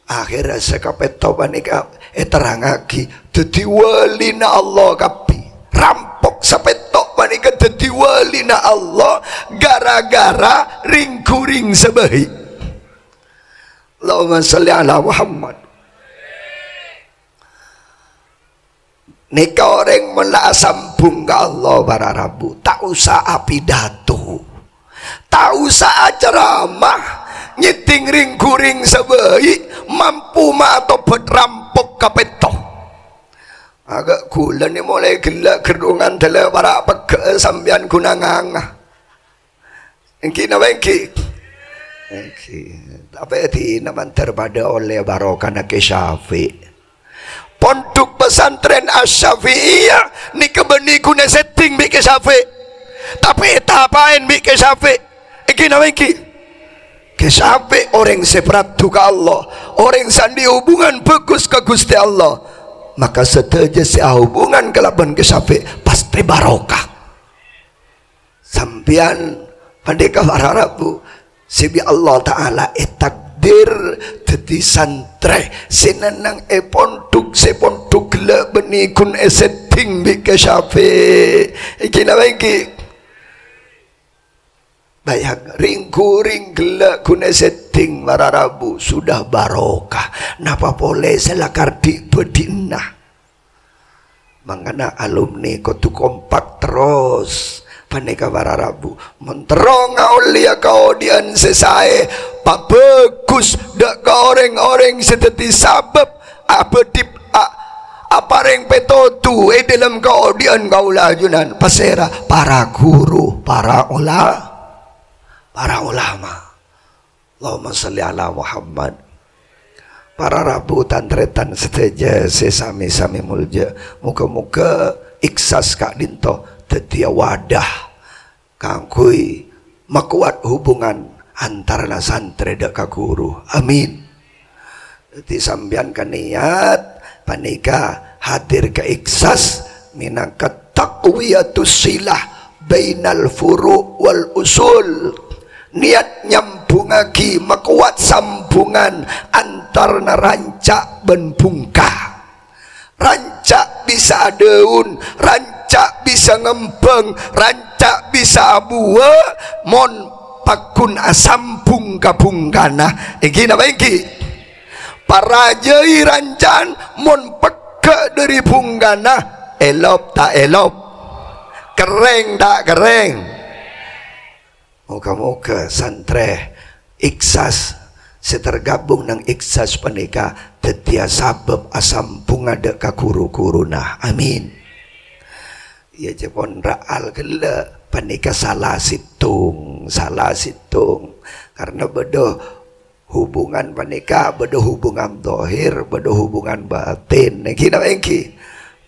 Akhèr sè kapètto panèka èterrangaghi dhâddhi walina Allah kabbhi. Rampok sapètto panèka dhâddhi walina Allah ghârâ-ghârâ rèng-ghurèng sabâi'. Allahumma shalli ala Muhammad. Nèka orèng mon la asambung ka Allah para rabu, ta' osa apidato, ta' osa acaramah, nyèddhing rèng-ghurèng sabâi' mampu matobhât rampok kapètto. Aga' Ghulâ nè molaè ghellâ' ghârrungan dâlâ para' pegghâ'â sampèyan ghun anganga. Èngghi napa èngghi? Èngghi. Tapè dinah mandhâr padâ ollè barokana Kè Syafi'. Pondhuk Pesantren Asy-Syafi'iyah nèka bânnè ghun èsedding bi' Kè Syafi'. Tapè ètapaèn bi' Kè Syafi'. Èngghi napa èngghi? Kè Syafi' orèng sè paradu ka Allah, orèng sè andi' hubungan bhâghus ka Ghustè Allah. Maka sadhâjâ sè ahubungan kalabân Kè Syafi' pastè barokah. Sampèyan panèka para rabu sè bi' Allah Ta'ala ètakdir dhâddhi santrè sè nennang è pondhuk, sè pondhuk ghellâ' bânnè ghun èsedding bi' Kè Syafi'. Èngghi napa èngghi? Bâjâng, rèng-ghurèng ghellâ' ghun èsedding para rabu sudah barokah. Napa polè sè la kardhi' bâdhi'na? Mangkana alumni kodhu kompak terros. Panèka para rabu. Mon terro ngaollèya kaodi'ân sè saè, pabhâghus dâ' ka orèng-orèng sè dhâddhi sabâb abâdhi a-, aparèng pètodhu è dhâlem kaodi'ân kaulâ ajunan. Pasèra? Para ghuru, para ula-, para ulama. Allahumma shalli ala Muhammad. Para rabu tan-tarètan sadhâjâ sè sami-sami molja, moghâ-moghâ Ikhlas ka'dinto dhâddhiyâ wadah kaangghuy makowat hubungan antarana santrè dâ' ka ghuru. Amin. Dhâddhi sampèyan ka niat panèka hadir ka Ikhlas mènangka taqwiyatus shilah bainal furu' wal usul. Niat nyambhungngaghi, makowat sambhungan antarana ranca' bân bhungka. Ranca' bisa adhâun, ranca' bisa ngembhâng, ranca' bisa abuwâ, mon pagghun asambhung ka bhungkana. Èngghi napa èngghi? Parajâi ranca'an mon pegghâ' dhâri bhungkana, èlop ta' èlop? Kerrèng ta' kerrèng? Moghâ-moghâ santrè Ikhlas sè tergabung neng Ikhlas panèka dhâddhiyâ sabâb asambhungnga dâ' ka ghuru-ghuruna. Amin. Iyâ, jhâ' pon ra'al ghellâ', panèka sala sèttong, sala sèttong. Karna bâdâ hubungan panèka, bâdâ hubungan dhahir, bâdâ hubungan batin. Èngghi napa èngghi?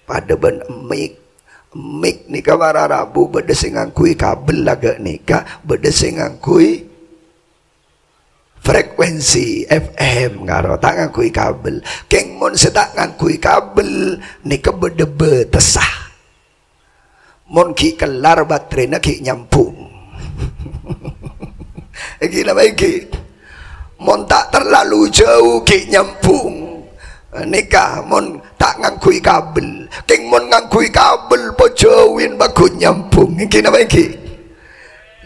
Padâ bân mik. Mik nèka para rabu bâdâ sè ngangghuy kabel, la ghâ' nèka, bâdâ sè ngangghuy frekuensi F M karo, ta' ngangghuy kabel. Kèng mon sè ta' ngangghuy kabel nèka bâdâ bâtessa. Mon ghi' kellar baterena ghi' nyambhung. Èngghi napa èngghi? Mon ta' terlalu jhâu ghi' nyambhung. Nèka mon ta' ngangghuy kabel. Kèng mon ngangghuy kabel, pojhâuwin pagghun nyambhung. Èngghi napa èngghi?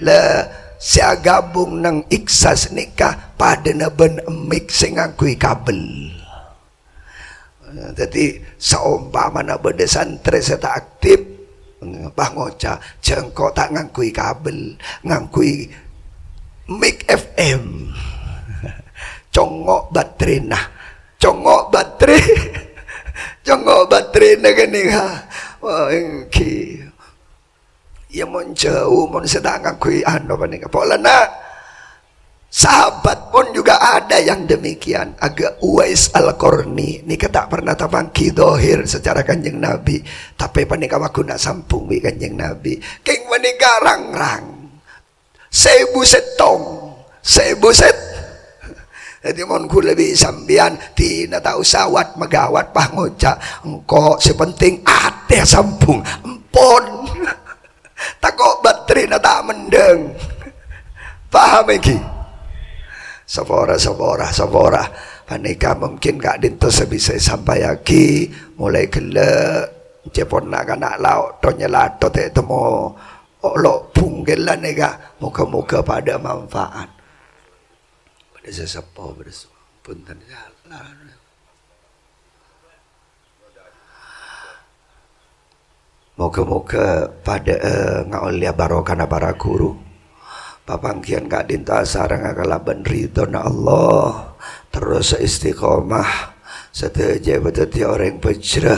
La, sè agabung neng Ikhlas nèka padâna bân mik sè ngangghuy kabel. Dhâddhi, saompamana bâdâ santrè sè ta' aktip, pas ngoca', "Jhâ' engko' ta' ngangghuy kabel, ngangghuy mik F M." Congngo' baterena. Congngo' batere-, congngo' baterena ghânèka. Wah, èngghi. Iyâ, mon jhâu, mon sè ta' ngangghuy anu panèka. Polana sahabat pun juga ada yang demikian. Agak Uwais Al-Qarni nèka ta' pernah tapangghi dhahir secara Kanjeng Nabi, tapè panèka pagghun asambhung bi' Kanjeng Nabi. Kèng panèka rang-rang. Saèbu sèttong, saèbu sèt-, Dhâddhi, mon ghulâ bi' sampèyan, dinah ta' osa wat-magawat, pas ngoca', "Engko' sè penting atè sambhung." Empon. Tako' baterena ta' mendhâng. Paham èngghi? Sapora, sapora, sapora. Panèka mungkin ka'dinto sè bisa èsampayaghi. Molaè ghellâ', cè' pon na'-kana' lao' to nyèlato tè' temmo olo' bungkèlan nèka. Moghâ-moghâ padâ manfaat. Padâ sè seppo, padâ su-, punten. Moghâ-moghâ padâ, eh, ngaollèya barokana para ghuru. Papangghiyân ka'dinto asarengnga kalabân ridhona Allah, terros istiqomah, sadhâjâ èpadhâddhiyâ orèng bhâjrâ,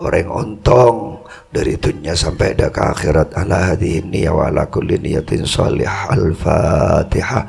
orèng ontong dâri dhunnya sampè' dâ' ka akhèrat. Ala hadhihi niyah wa ala kulli niyatin shalihah. Al-Fatihah.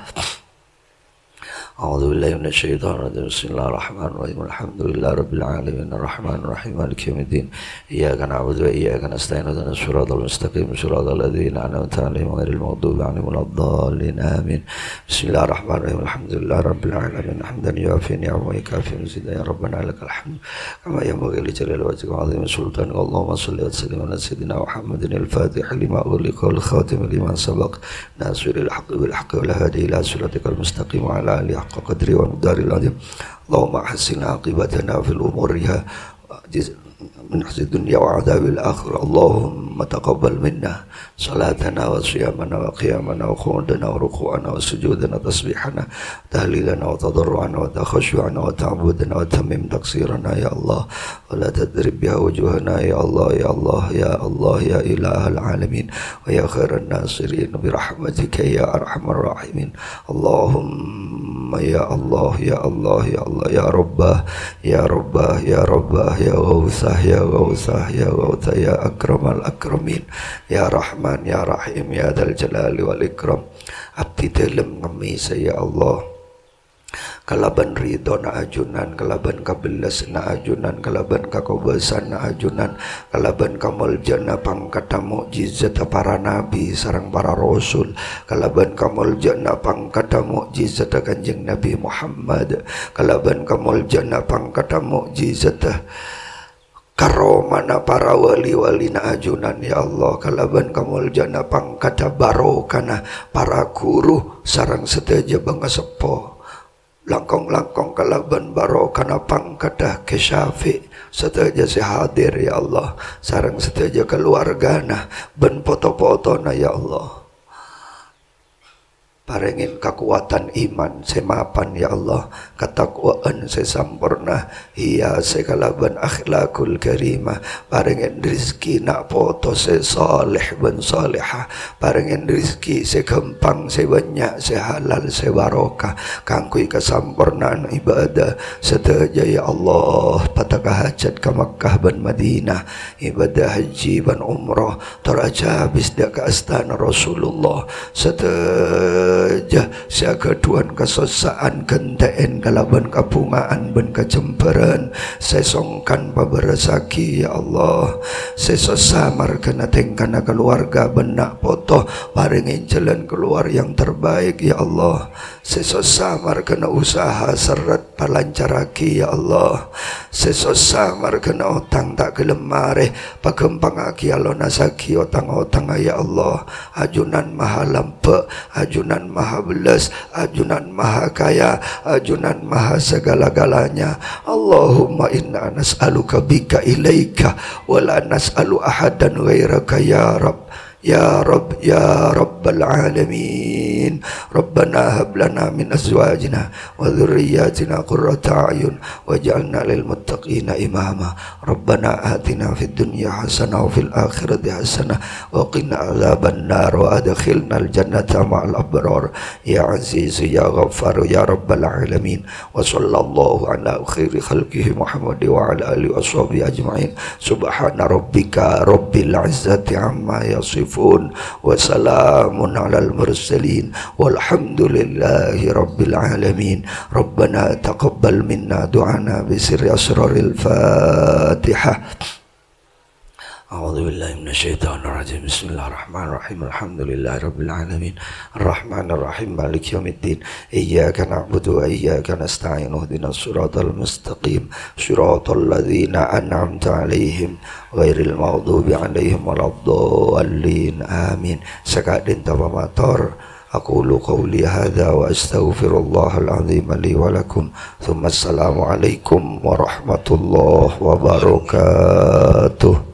A'udzu billahi minasy syaithanir rajim. Bismillahirrahmanirrahim. Alhamdulillahirabbil alamin. Arrahmanirrahim. Maliki yaumiddin. Iyyaka na'budu wa iyyaka nasta'in. Ihdinas siratal mustaqim. Siratal ladzina an'amta 'alaihim ghairil maghdubi 'alaihim waladdallin. Amin. Bismillahirrahmanirrahim. Alhamdulillahirabbil alamin. Hamdan yuwafi ni'amahu wa yukafi mazidah. Ya Rabbana lakal hamdu kama yanbaghi li jalali wajhika wa 'azimi sultanika. Allahumma shalli wa sallim ala sayyidina Muhammadin al-fatih lima ughliqa wal khatim lima sabaq. Nasiril haqqi bil haqqi wal hadi ila siratikal mustaqim wa ala alihi haqqa qadri wa miqdaril azim. Allahumma ahsin aqibatana fil umuriha wa ajiz min khizyi dunya wa adzabil akhirah. Allahumma taqabbal minna salatana wa siyamana wa qiyamana wa qu'udana wa ruku'ana wa sujudana wa tasbihana, tahlilana wa tadarru'ana wa takhasyu'ana wa ta'abbudana wa tammim taqsirana ya Allah. Wa la tadrib biha wujuhana ya Allah, ya Allah, ya Allah, ya ilahal alamin. Wa ya khairan nasirin bi rahmatika ya arhamar rahimin. Allahumma ya Allah, ya Allah, ya Allah, ya Rabbah, ya Rabbah, ya Rabbah, ya Ghautsah, ya Ghautsah, ya Ghautsah, ya Akramal Akramin, ya Rahman, ya Rahim, ya Dzal Jalali wal Ikram. Abdhi dhâlem ngemmèsè ya Allah. Kalabân ridhona ajunan, kalabân kabellassanna ajunan, kalabân kakobâsanna ajunan, kalabân kamoljâna pangkaddhâ mo'jizatta para nabi sareng para rasul, kalabân kamoljâna pangkaddhâ mo'jizatta Kanjeng Nabi Muhammad, kalabân kamoljâna pangkaddhâ mo'jizatta karomana para wali-walina ajunan, ya Allah, kalabân kamoljâna pangkaddhâ barokana para ghuru sareng sadhâjâ bângaseppo. Langkong-langkong kalabân barokana pangkaddhâ Kè Syafi', sadhâjâ sè hadir, ya Allah, sareng sadhâjâ kaluwargana bân poto-potona, ya Allah. Parèngè kakowadhân iman sè mapan, ya Allah, katakwaan sè samporna, hiasè kalabân akhlakul karimah. Parèngè rejhekkè na' poto sè saleh bân salehah. Parèngè rejhekkè sè ghâmpang, sè bânnya', sè halal, sè barokah, kaangghuy kasampornaan ibadah sadhâjâ, ya Allah, pateka hajat ka Mekkah bân Madinah, ibadah haji bân umroh, tor ajhâbis dâ' ka astana Rasulullah. Sadhâjâ sè aghâdhuwân kasossa'an, ghântè'è kalabân kabhunga'an bân kajembhârân, sè songkan pabârâssaghi, ya Allah. Sè sossa marghâna tèngkana kaluwarga bân na' poto, parèngè jhâlân keluar yang terbaik, ya Allah. Sè sossa marghâna usaha serret, palancarraghi, ya Allah. Sè sossa marghâna otang ta' ghellem marè, paghâmpangngaghi, alonassaghi otang-otangnga, ya Allah. Ajunan maha lambâ', ajunan maha bellas, ajunan maha kaya, ajunan maha segala-galanya. Allahumma inna nas'aluka bika ilaika, wa la nas'alu ahadan ghairaka, ya Rabb. Ya Rabb, ya Rabbal Alamin. Rabbana hab lana min azwajina wa dzurriyyatina qurrata a'yun waj'alna lil muttaqina imama. Rabbana atina fid dunya hasanah wa fil akhirati hasanah wa qina adzabannar wa adkhilnal jannata ma'al abrar. Ya Aziz, ya Ghaffar, ya Rabbal Alamin. Wa sallallahu ala khairi khalqihi Muhammad wa ala alihi wa sahbihi ajma'in. Subhana rabbika rabbil izzati amma yasifun. Wa salamun alal mursalin. Walhamdulillahi rabbil alamin. Rabbana taqabbal minna du'ana bi sirri asraril Fatihah. A'udzu billahi minasy syaithanir rajim. Bismillahirrahmanirrahim. Alhamdulillahi rabbil alamin. Arrahmanirrahim. Maliki yaumiddin. Iyyaka na'budu wa iyyaka nasta'in. Ihdinas siratal mustaqim. Siratal ladzina an'amta 'alaihim ghairil maghdubi 'alaihim waladdallin. Amin. Saka'dinto pamator. Aqulu qauli hadza wa astaghfirullahal azim li wa lakum. Tsumma assalamu alaikum warahmatullahi wabarakatuh.